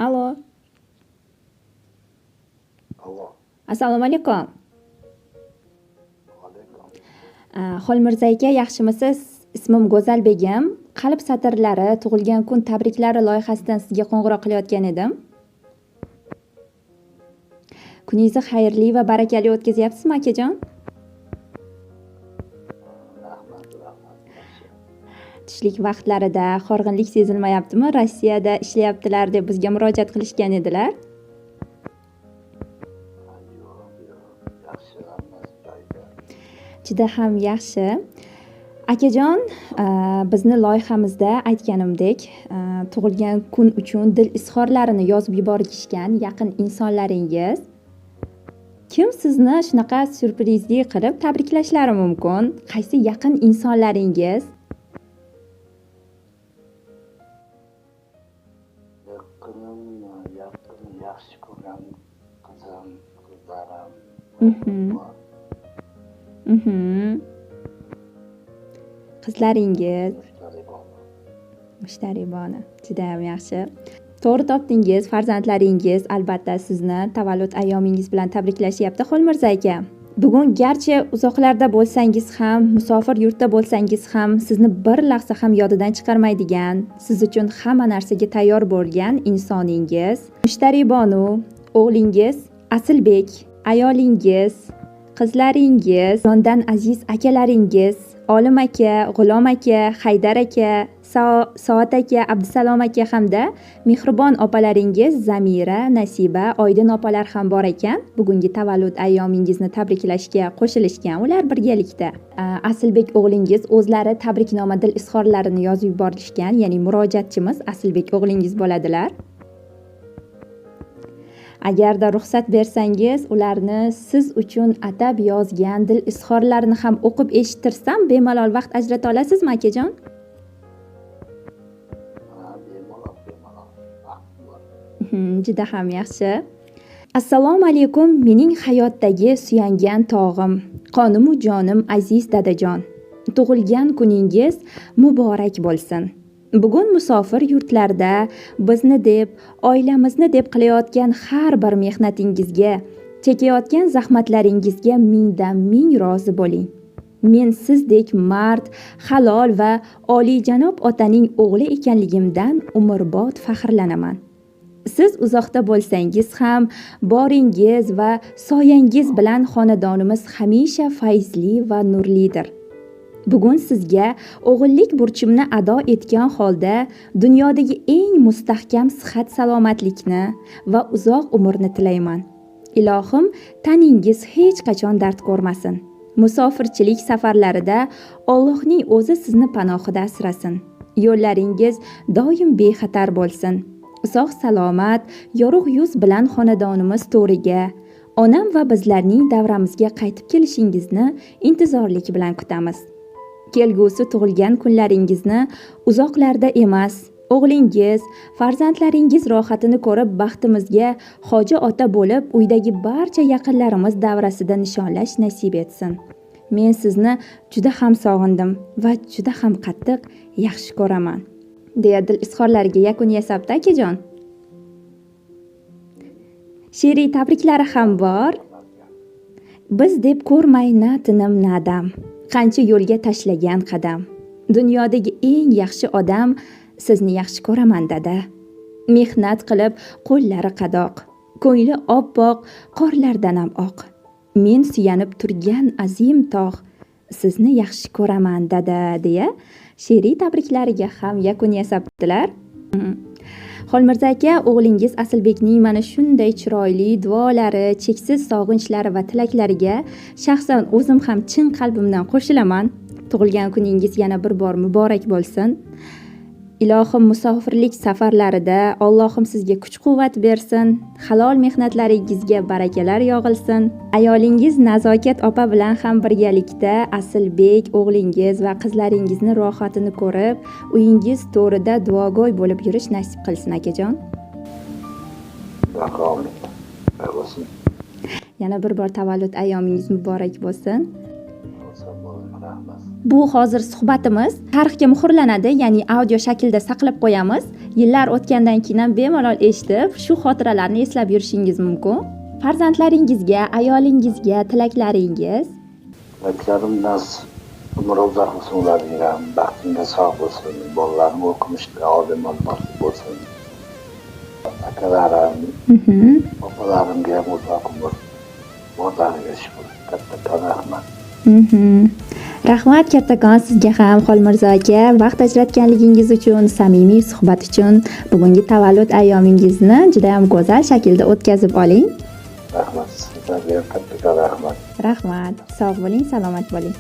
Alo. Alo. Assalomu alaykum. Alaykum. Xolmirza aka, yaxshimisiz? Ismim Go'zal Begim. Qalb satrlari tug'ilgan kun tabriklari loyihasidan sizga qo'ng'iroq qilayotgan edim. Kuningizni xayrli va barakali o'tkazyapsizmi, akajon? Rahmat, rahmat. Yaxshi. Tushlik vaqtlarida horg'inlik sezilmayaptimi? Rossiyada ishlayaptilar deb bizga murojaat qilishgan edilar. Ha, yo'q, yo'q. Yaxshi, hammasi joyida. Juda ham yaxshi. Akajon, bizni loyihamizda aytganimdek, tug'ilgan kun uchun dil izhorlarini yozib yuborishgan yaqin insonlaringiz. Kim sizni shunaqa syurprizli qilib tabriklashlari mumkin? Qaysi yaqin insonlaringiz? Yaqinim, yaqin, yaxshi ko'rgan qizim, qizlarim bor. Qizlaringiz. Mushtaribonu. Mushtaribonu. Juda ham yaxshi. To'g'ri topdingiz, farzandlaringiz albatta sizni tavallud ayyomingiz bilan tabriklashyapti, Xolmirza aka. Bugun garchi uzoqlarda bo'lsangiz ham, musofir yurtda bo'lsangiz ham, sizni bir lahza ham yodidan chiqarmaydigan, siz uchun hamma narsaga tayyor bo'lgan insoningiz, Mushtaribonu, o'g'lingiz Asilbek, ayolingiz, qizlaringiz, jondan aziz akalaringiz, Olim aka, G'ulom aka, Haydar aka, Soat aka, Abdusalom aka hamda mehribon opalaringiz Zamira, Nasiba, Oydin opalar ham bor ekan. Bugungi tavallud ayyomingizni tabriklashga qo'shilishgan ular birgalikda. Asilbek o'g'lingiz o'zlari tabriknoma dil izhorlarini yozib yuborishgan, ya'ni murojaatchimiz Asilbek o'g'lingiz bo'ladilar. Agarda ruxsat bersangiz, ularni siz uchun atab yozgan dil izhorlarini ham o'qib eshittirsam, bemalol vaqt ajrata olasizmi, akajon? Ha, bemalol, bemalol. Vaqt bor. Juda ham yaxshi. Assalomu alaykum, mening hayotdagi suyangan tog'im, qonimu jonim aziz dadajon. Tug'ilgan kuningiz muborak bo'lsin. Bugun musofir yurtlarda bizni deb, oilamizni deb qilayotgan har bir mehnatingizga, chekayotgan zahmatlaringizga mingdan ming rozi bo'ling. Men sizdek mard, halol va oliyjanob otaning o'g'li ekanligimdan umrbod faxrlanaman. Siz uzoqda bo'lsangiz ham, boringiz va soyangiz bilan xonadonimiz hamisha fayzli va nurlidir. Bugun sizga o'g'illik burchimni ado etgan holda dunyodagi eng mustahkam sihat salomatlikni va uzoq umrni tilayman. Ilohim taningiz hech qachon dard ko'rmasin. Musofirchilik safarlarida Allohning o'zi sizni panohida asrasin. Yo'llaringiz doim bexatar bo'lsin. Sog' salomat, yorug' yuz bilan xonadonimiz to'riga, onam va bizlarning davramizga qaytib kelishingizni intizorlik bilan kutamiz. Kelgusi tug'ilgan kunlaringizni uzoqlarda emas, o'g'lingiz, farzandlaringiz rohatini ko'rib baxtimizga hoji ota bo'lib, uydagi barcha yaqinlarimiz davrasida nishonlash nasib etsin. Men sizni juda ham sog'indim va juda ham qattiq yaxshi ko'raman, deya dil izhorlariga yakun yasabdi akajon. She'riy tabriklari ham bor. Biz deb ko'rmay na tinim na dam, qancha yo'lga tashlagan qadam. Dunyodagi eng yaxshi odam sizni yaxshi ko'raman dada. Mehnat qilib qo'llari qadoq, ko'ngli oppoq, qorlardan ham oq. Men suyanib turgan azim tog', sizni yaxshi ko'raman dada, deya she'riy tabriklariga ham yakun yasabdilar. Xolmirza aka, o'g'lingiz Asilbekning mana shunday chiroyli duolari, cheksiz sog'inchlari va tilaklariga shaxsan o'zim ham chin qalbimdan qo'shilaman. Tug'ilgan kuningiz yana bir bor muborak bo'lsin. Ilohim musofirlik safarlarida Allohim sizga kuch-quvvat bersin, halol mehnatlaringizga barakalar yog'ilsin. Ayolingiz Nazokat opa bilan ham birgalikda Asilbek o'g'lingiz va qizlaringizni rohatini ko'rib, uyingiz to'rida duogo'y bo'lib yurish nasib qilsin, akajon. Rahmat. Bo'lsin. Yana bir bor tavallud ayyomingiz muborak bo'lsin. Rahmat. Bu hozir suhbatimiz tarixga muhrlanadi, ya'ni audio shaklda saqlab qo'yamiz. Yillar o'tgandan keyin ham bemalol eshitib, shu xotiralarni eslab yurishingiz mumkin. Farzandlaringizga, ayolingizga tilaklaringiz? Tilaklarim nasib, umri uzoq bo'lsin ularning ham, baxtimga sog' bo'lsin, bolalarim o'qimishli, oliy ma'lumotli bo'lsin. Akalarim, opalarimga ham uzoq umr, borlariga shukur. Kattakon rahmat. Rahmat kattakon sizga ham, Xolmirzo aka, vaqt ajratganligingiz uchun, samimiy suhbat uchun. Bugungi tavallud ayyomingizni juda ham go'zal shaklda o'tkazib oling. Rahmat sizlarga ham, kattakon rahmat. Rahmat. Sog' bo'ling, salomat bo'ling.